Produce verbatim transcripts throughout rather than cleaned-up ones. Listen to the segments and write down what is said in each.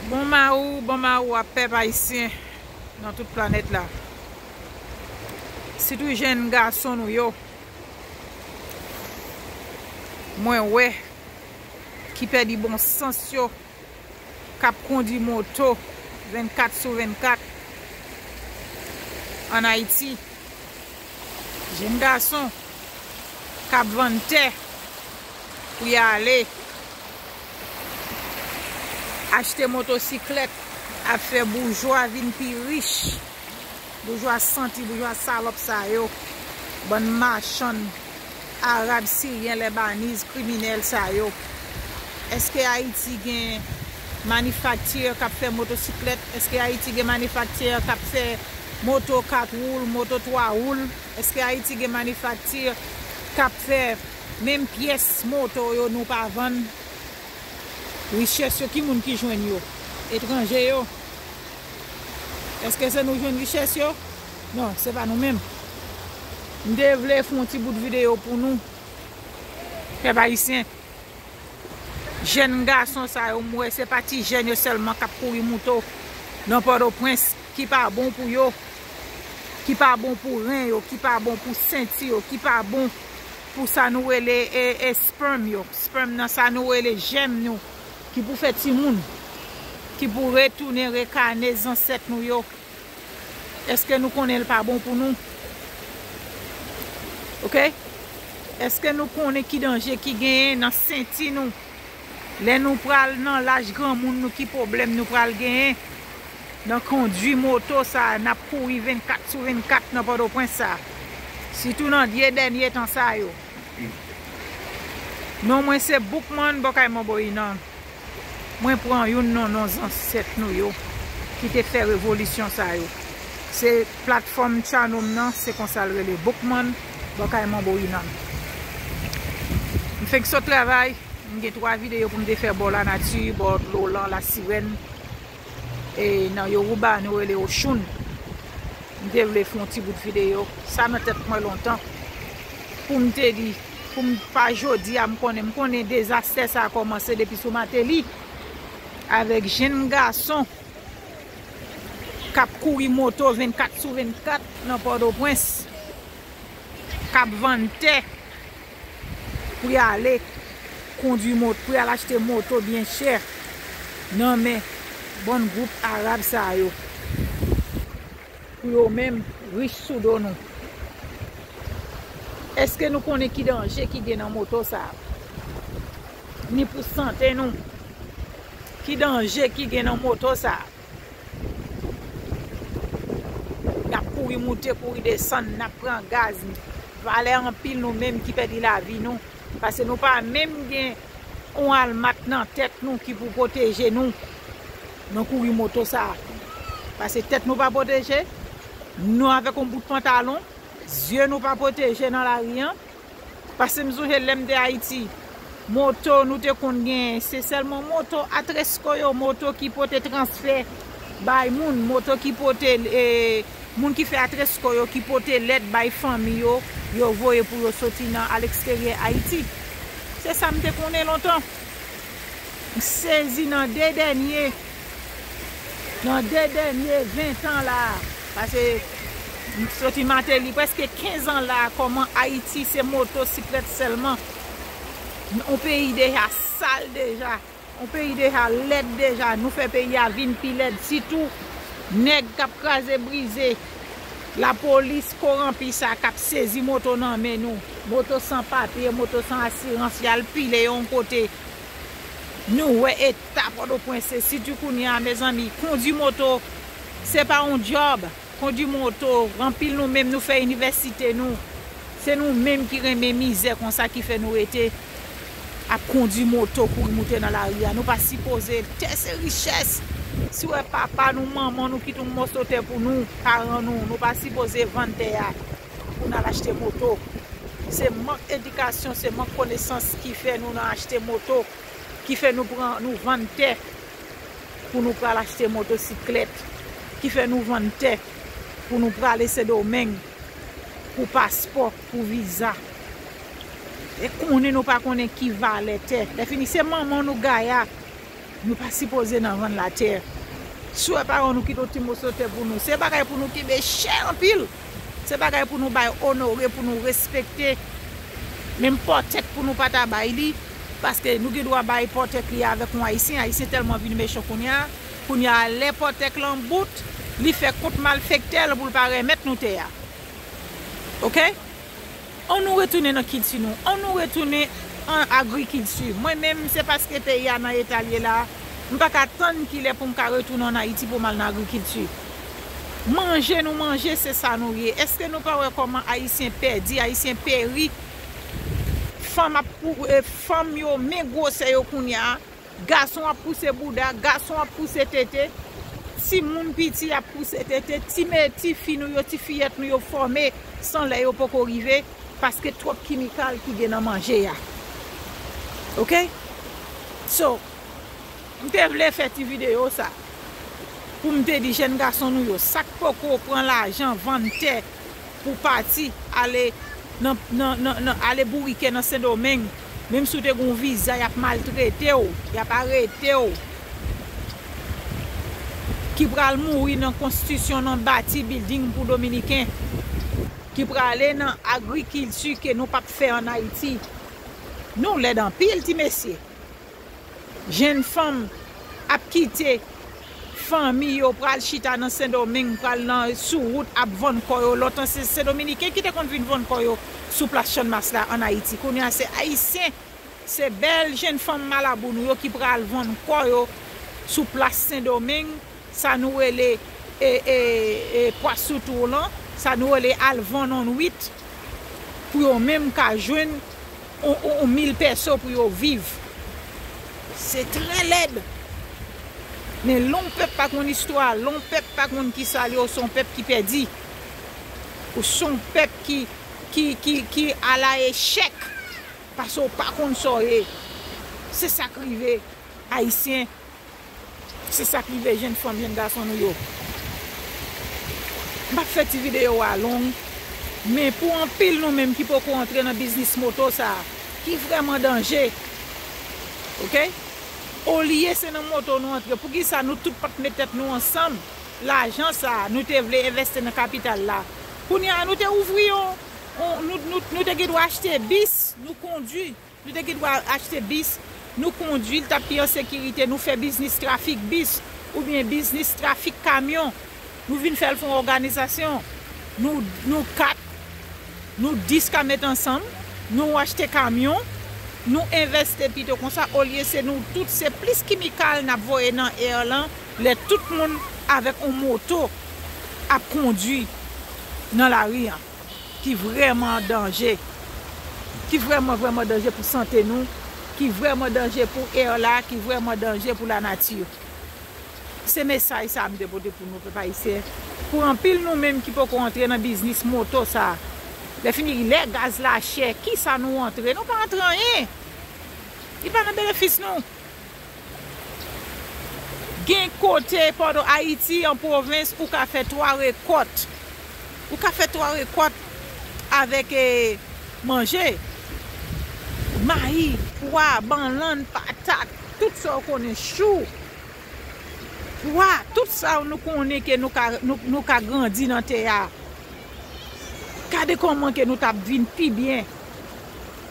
Bon mawou, bon mawou a pèp ayisyen nan tout planèt la. Sitou jèn gason nou yo, mwen wè, ki pèdi bon sans yo, k ap kondui moto vennkat sou vennkat ann Ayiti. Jèn gason k ap vann tè pou y ale achte motosiklèt, ap fè boujwa vin pi rich. Boujwa santi, boujwa salòp sa yo, bann machann Arab, Siryen, Lèbaniz, kriminèl sa yo. Èske Ayiti gen manifakti k ap fè motosiklèt? Èske Ayiti gen manifakti k ap fè moto kat woul, moto twa woul? Èske Ayiti gen manifakti k ap fè menm pyès moto yo nou pa vann? Richès yo, ki moun ki jwenn yo? Etranje yo. Èske se nou jwenn richès yo? Non, se pa nou menm. M te vle fè yon ti bout videyo pou nou, pèp ayisyen. Jèn gason sa yo, m wè se pa ti jèn yo sèlman k ap kouri moto nan Pòtoprens, ki pa bon pou yo, ki pa bon pou ren yo, ki pa bon pou senti yo, ki pa bon pou sa nou rele e, e sperm yo, sperm nan, sa nou rele jèm nou, ki pou fè timoun, ki pou retounen rekane zansèt nou yo. Èske nou konnen l pa bon pou nou? Oke? Èske nou konnen ki danje ki genyen nan senti nou? Lè nou pral nan laj granmoun nou, ki pwoblèm nou pral genyen nan kondui moto sa a, n ap kouri vennkat sou vennkat nan Pòtoprens sa a, sitou nan de dènye tan sa yo. Non mwen se Boukman, bò kay Manbo Inan. Mwen pran youn nan non zansèt nou yo ki te fè revolisyon sa yo. Se platfòm channel m nan, se konsa l rele, Boukman, bò kay Manbo Inan. M fenk sot travay, m gen twa videyo pou m te fè bò lanati, bò dlo lan, Lasirèn, e nan Yoruba nou rele Oshun. M te vle fè yon ti bout videyo, sa nan tèt mwen lontan, pou m te di, pou m pa jodi a, m konnen, m konnen dezastè sa a kòmanse depi sou Martelly, avèk jèn gason k ap kouri moto vennkat sou vennkat nan Pòtoprens, k ap vann tè pou y ale kondui moto, pou y al achte moto byen chè nan men bann gwoup Arab sa yo, pou yo menm rich sou do nou. Èske nou konnen ki danje ki gen nan moto sa a? Ni pou sante nou. Ki danje ki gen nan moto sa a? N ap kouri moute, kouri desann, n ap pran gaz. Valè anpil nou menm ki pèdi lavi nou. Paske nou pa menm gen yon almat nan tèt nou ki pou pwoteje nou nan kouri moto sa a. Paske tèt nou pa pwoteje, nou avèk yon bout pantalon, zye nou pa pwoteje nan lari an. Paske m sonje lè m te Ayiti, moto nou te konn genyen, se sèlman moto atresko yo, moto ki pote transfè bay moun, moto ki pote, e, moun ki fè atresko yo, ki pote lèt bay fanmi yo, yo voye pou yo soti nan aleksteryè Ayiti. Se sa m te konnen lontan. M sezi nan de dènye, nan de dènye ven tan la, paske m soti Martelly prèske kenz an la, kòman Ayiti se motosiklèt sèlman. On peyi deja sal deja, on peyi deja lèd deja, nou fè peyi a vin pi lèd, sitou nèg k ap kraze brize, lapolis koranpi sa k ap sezi moto nan men nou, moto san papye, moto san asirans, y al pile yon kote. Nou wè eta Pòtoprens ye, sitou kounye a, mezanmi, kondui moto, se pa yon djòb. Kondui moto, anpil nou menm, nou fè inivèsite nou. Se nou menm ki renmen mizè konsa ki fè nou rete ap kondui moto, kouri moute nan lari a. Nou pa sipoze, tè se richès. Si w wè papa nou, manman nou kite yon moso tè pou nou, paran nou, nou pa sipoze vann tè a pou n al achte moto. Se mank edikasyon, se mank konesans ki fè nou nan achte moto, ki fè nou pran, nou vann tè pou nou pral achte motosiklèt, ki fè nou vann tè pou nou prale Sendomeng, pou paspò, pou viza. E konnen nou pa konnen ki valè tè. Lè fini, se manman nou gaya. Nou pa sipoze nan vann latè. Si w wè paran nou kite yon ti moso tè pou nou, se bagay pou nou kenbe chè anpil. Se bagay pou nou bay onore, pou nou respekte. Menm pòtèk pou nou pa ta bay li, paske nou gen dwa bay pòtèk li avèk yon Ayisyen. Ayisyen tèlman vin mechan kounye a. Kounye a, lè pòtèk lan bout, li fè kont malfektè l pou l pa renmèt nou tè a. Oke? Ann nou retounen nan kilti nou. Ann nou retounen an agrikilti. Mwen menm, se paske peyi a nan eta l ye la, m pa ka tann kilè pou m ka retounen ann Ayiti pou m al nan agrikilti. Manje nou manje, se sa nou ye. Èske nou pa wè kòman Ayisyen pèdi, Ayisyen peri? Fanm ap pou, e, fanm yo men gwosè yo kounye a. Gason ap pouse bouda, gason ap pouse tete. Timoun piti ap pouse tete. Ti me, ti fi nou yo, ti fiyèt nou yo fòme san lè yo poko rive, paske twòp kimikal ki gen nan manje a. Oke? So, m te vle fè ti videyo sa pou m te di jèn gason nou yo, sa k poko pran lajan vann tè pou pati ale nan, nan, nan, nan, ale bourike nan Sendomeng, menm si w te gen yon viza, y ap maltrete w, y ap arete w, ki pral mouri nan konstrisyon, nan bati bilding pou Dominiken, ki prale nan agrikilti ke nou p ap fè ann Ayiti. Nou lèd anpil, ti mesye. Jèn fanm ap kite fanmi yo, pral chita nan Sendomeng, pral nan, sou wout, ap vann kò yo. Lontan, se, se Dominiken ki te konn vin vann kò yo sou plas Channmas la ann Ayiti. Kounye a, se Ayisyen, se bèl jèn fanm malabou nou yo ki pral vann kò yo sou plas Sendomeng, sa nou rele, e, e, e, pwa sou twou lan, sa nou rele al vann on nwit, pou yo menm ka jwenn on, on, on mil pèso pou yo viv. Se trè lèd. Men lè yon pèp pa konn istwa, lè yon pèp pa konn kisa l ye, ou se yon pèp ki pèdi. Ou se yon pèp ki, ki, ki, ki alayechèk. Paske w pa konn sa w ye. Se sa k rive Ayisyen. Se sa k rive jèn fanm, jèn gason nou yo. M p ap fè ti videyo a long, men pou anpil nou menm ki poko antre nan biznis moto sa a, ki vrèman danje, oke? Olye se nan moto nou antre, poukisa nou tout pa t met tèt nou ansanm? Lajan sa a, nou te vle envesti nan kapital la. Kounye a, nou te ouvri yon, yon, nou, nou, nou te gen dwa achte bis, nou kondui. Nou te gen dwa achte bis, nou kondui l, t ap pi an sekirite, nou fè biznis trafik bis oubyen biznis trafik kamyon. Nou vin fè l fè yon òganizasyon. Nou, nou kat, nou dis ka met ansanm, nou achte kamyon, nou envesti pito konsa, olye se nou tout, se plis kimikal n ap voye nan air lan, lè tout moun avèk yon moto ap kondui nan lari an. Ki vrèman danje, ki vrèman, vrèman danje pou sante nou, ki vrèman danje pou air la, ki vrèman danje pou lanati. Se mesaj sa a m te pote pou nou, pèp ayisyen. Pou anpil nou menm ki poko antre nan biznis moto sa a, lè fini, lè gaz la chè, kisa nou antre? Nou pa antre anyen. Li pa nan benefis nou. Gen kote pandan Ayiti, an pwovens, ou ka fè twa rekòt. Ou ka fè twa rekòt avèk, e, manje. Mayi, pwa, banlann, patat, tout sa w konnen, chou, pwa, tout sa nou konnen ke nou ka, nou, nou ka grandi nan tè a. Gade kòman ke nou t ap vin pi byen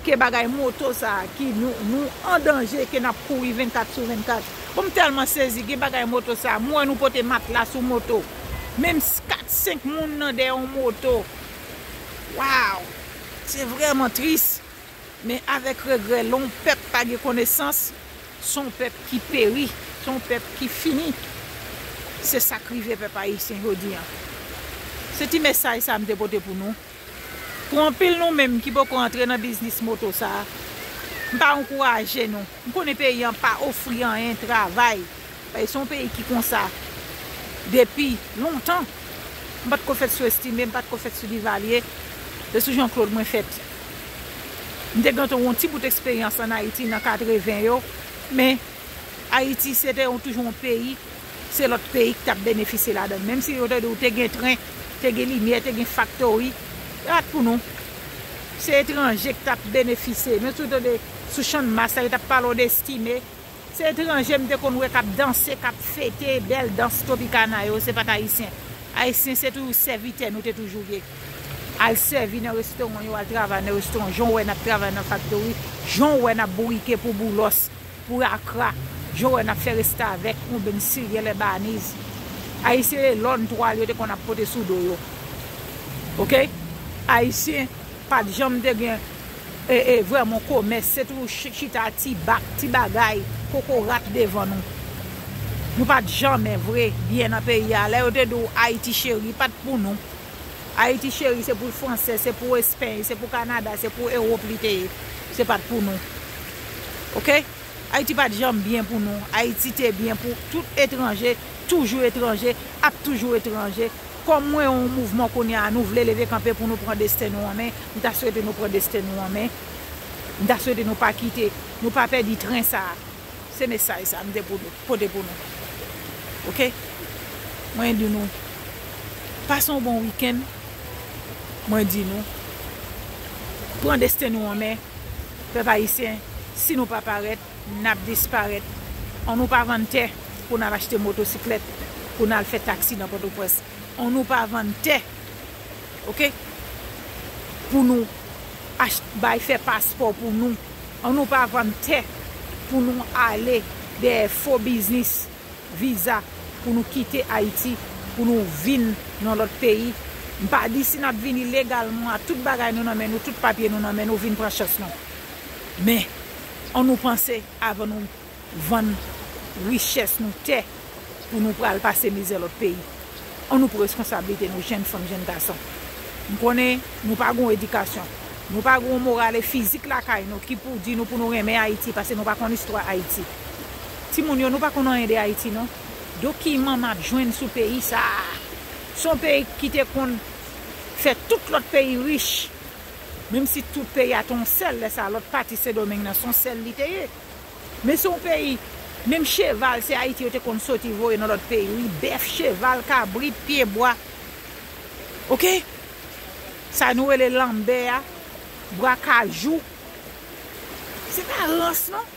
ke bagay moto sa a, ki nou, nou an danje, ke n ap kouri vennkat sou vennkat. Bon, m tèlman sezi, gen bagay moto sa a, m wè nou pote matla sou moto. Menm s-, kat, senk moun nan dèyè yon moto. Waw! Se vrèman tris. Men avèk regrè, lè yon pèp pa gen konesans, se yon pèp ki peri, se yon pèp ki fini. Se sa k rive pèp ayisyen jodi a. Se ti mesaj sa a m te pote pou nou. Pou anpil nou menm ki poko antre nan biznis moto sa a, m pa ankouraje nou. M konnen peyi an pa ofri anyen, travay. Paske se yon peyi ki konsa depi lontan. M pa t ko fèt sou Estimé, m pa t ko fèt sou Divalye. Se sou Jean Claude mwen fèt. M te gentan yon ti bout eksperyans ann Ayiti nan katreven yo, men Ayiti se te yon, toujou yon peyi, se lòt peyi ki t ap benefisye ladan l. Menm si yo te di w te gen tren, te gen limyè, te gen faktori, se pa t pou nou. Se etranje ki t ap benefisye. Menm si w tande sou Channmas la, yo t ap pale w de Estimé, Se etranje m te konn wè k ap danse, k ap fete, bèl dans Tropicana yo, se pa t Ayisyen. Ayisyen se toujou sèvitè nou te toujou ye. Al sèvi nan restoran yo, al travay nan restoran, jan w wè n ap travay nan faktori, jan w wè n ap bourike pou Boulos, pou Akra, jan w wè n ap fè restavèk, oubyen sirye Lèbaniz. Ayisyen e lòn twal yo te konn ap pote sou do yo. Oke? Ayisyen pa t janm te gen e, e, vrèman komès, se toujou chi- chita ti bak, ti bagay, kokorat devan nou. Nou pa t janmen vre byen nan peyi a. Lè yo te di w Ayiti cheri, pa t pou nou. Ayiti cheri, se pou Fransè, se pou Espay, se pou Kanada, se pou Ewòp li te ye. Se pa t pou nou. Oke? Ayiti pa t janm byen pou nou. Ayiti te byen pou tout etranje, toujou etranje, ap toujou etranje. Kòm mwen yon mouvman kounye a, nou vle leve kanpe pou nou pran desten nou an men, m ta swete nou pran desten nou an men. M ta swete nou pa kite, nou pa pèdi tren sa a. Se mesaj sa a m te pou nou, pote pou nou. Oke? Mwen di nou, pase yon bon wikenn. Mwen di nou, pran desten nou an men. Pèp ayisyen, si nou pa parèt, n ap disparèt. Ann nou pa vann tè pou n al achte motosiklèt, pou n al fè taksi nan Pòtoprens. Ann nou pa vann tè, oke? Pou nou ach- bay fè paspò pou nou. Ann nou pa vann tè pou nou ale dèyè fo biznis, viza, pou nou kite Ayiti, pou nou vin nan lòt peyi. M pa di si n ap vini legalman, tout bagay nou nan men nou, tout papye nou nan men nou, vin pran chans nou. Men, ann nou panse avan nou vann richès nou, tè, pou nou pral pase mizè lòt peyi. Ann nou pran reskonsablite nou, jèn fanm, jèn gason. M konnen nou pa gen edikasyon, nou pa gen moral e fizik lakay nou ki pou di nou pou nou renmen Ayiti, paske nou pa konn istwa Ayiti. Timoun yo, nou pa konn anyen de Ayiti, non. Dokiman m ap jwenn sou peyi sa a. Se yon peyi ki te konn fè tout lòt peyi rich. Menm si tout peyi a te yon sèl, lè sa a, lòt pati Sendomeng nan, se yon sèl li te ye. Men se yon peyi, menm cheval, se Ayiti yo te konn soti voye nan lòt peyi, wi, bèf, cheval, kabrit, pyebwa. Oke? Sa nou rele lanbè a, bwa kajou. Se pa rans, non.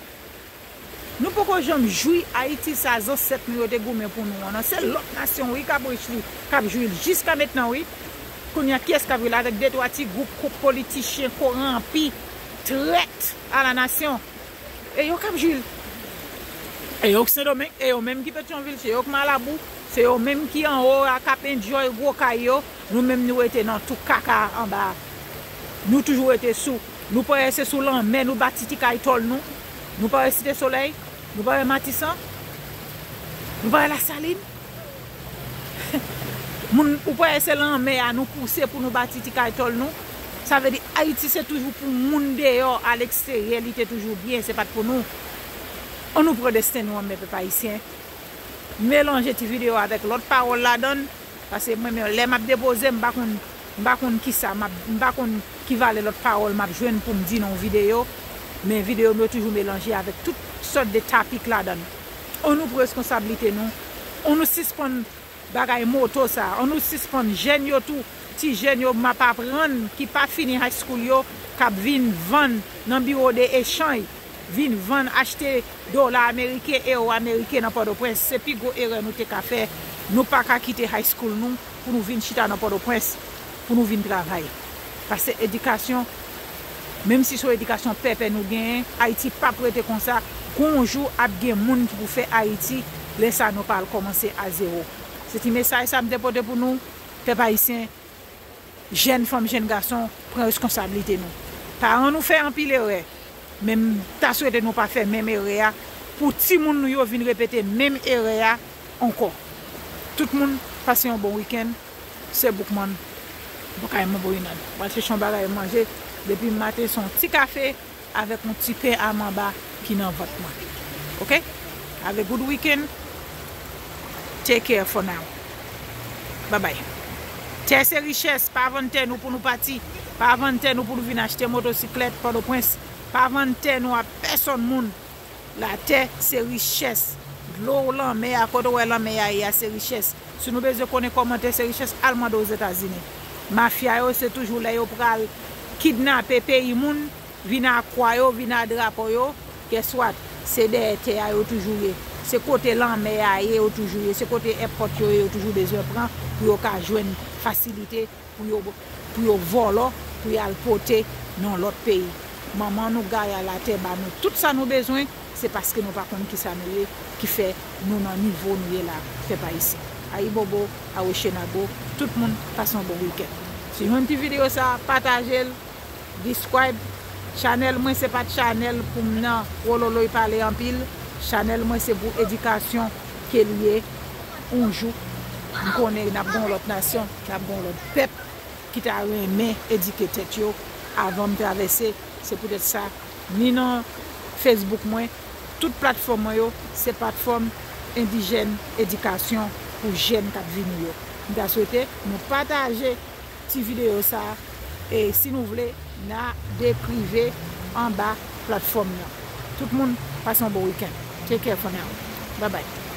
Nou poko janm jwi Ayiti sa zansèt nou yo te goumen pou nou an, non. Se lòt nasyon, wi, k ap rich li, k ap jwi l jiska mentnan, wi. Kounye a, kiyès k ap jwi l? Avèk de twa ti gwoup ko- politichen, koranpi, trèt a la nasyon. E yo k ap jwi l. E yo k Sendomeng, e yo menm ki Petyonvil, se yo k Malabou, se yo menm ki anwo a k ap enjoy gwo kay yo. Nou menm nou rete nan tou kaka anba a. Nou toujou rete sou, nou pa rete sou lanmè, nou bati ti kay tòl nou. Nou pa rete Site Solèy, nou pa rete Matisan, nou pa rete Lasalin. Moun, ou pa rete se lanmè a nou pouse pou nou bati ti kay tòl nou. Sa vle di Ayiti se toujou pou moun deyò, a leksteryè, li te toujou byen, se pa t pou nou. Ann nou pran desten nou an men, pèp ayisyen. Melanje ti videyo avèk lòt pawòl ladan l, paske mwen menm, lè m ap depoze, m pa konn, m pa konn kisa m ap, m pa konn ki valè lòt pawòl m ap jwenn pou m di nan yon videyo, men videyo m yo toujou melanje avèk tout sòt de tapik ladan l. Ann nou pran reskonsablite nou, ann nou sispann bagay moto sa, ann nou sispann jèn yo tou, ti jèn yo m ap aprann ki pa fini high school yo, k ap vin vann nan biwo de echanj, vin vann, achte dola ameriken, ewo ameriken nan Pòtoprens. Se pi gwo erè nou te ka fè. Nou pa ka kite high school nou pou nou vin chita nan Pòtoprens, pou nou vin travay. Paske edikasyon, menm si se yon edikasyon pèpè nou genyen, Ayiti p ap rete konsa. Gon jou ap gen moun ki pou fè Ayiti, lè sa nou pral kòmanse a zewo. Se ti mesaj sa m te pote pou nou, pèp ayisyen. Jèn fanm, jèn gason, pran reskonsablite nou. Paran nou fè anpil erè, men m ta swete nou pa fè menm erè a, pou timoun nou yo vin repete menm erè a ankò. Tout moun, pase yon bon wikenn, se Boukman, Boukay Manboinad. Mwen chèche yon bagay manje, depi maten se yon ti kafe, avèk yon ti pen a manba ki nan vant mwen. Oke? Have a good weekend. Take care for now. Bye bye. Tè se richès, pa vann tè nou pou nou pati. Pa vann tè nou pou nou vin achte motosiklèt Pòtoprens. Pa vann tè nou a pèsòn moun. Latè se richès. Dlo, lanmè a, kote w wè lanmè a ye a, se richès. Si nou bezwen konnen kòman tè se richès, al mande Ozetazini. Mafya yo, se toujou lè yo pral kidnape peyi moun, vin a kwa yo, vin a drapo yo, guess what? Se dèyè tè a yo toujou ye. Se kote lanmè a ye yo toujou ye. Se kote èpòt yo ye yo toujou bezwen pran pou yo ka jwenn fasilite pou yo, pou yo vòlò, pou y al pote nan lòt peyi. Manman nou Gaya la te ba nou tout sa nou bezwen, se paske nou pa konn kisa nou ye ki fè nou nan nivo nou ye la, pèp ayisyen. Ayibobo, awochenago, tout moun pase yon bon wikenn. Si w jwenn ti videyo sa, pataje l, describe. Chanèl mwen se pa t chanèl pou m nan wololoy pale anpil. Chanèl mwen se pou edikasyon ke l ye. Yon jou, m konnen n ap gen yon lòt nasyon, n ap gen yon lòt pèp ki ta renmen edike tèt yo avan m travèse. Se poutèt sa, ni nan Facebook mwen, tout platfòm mwen yo, se platfòm endijèn, edikasyon pou jèn k ap vini yo. M ta swete nou pataje ti videyo sa a, e si nou vle, n a dekrive anba platfòm nan. Tout moun pase yon bon wikenn. Take care for now. Bye bye.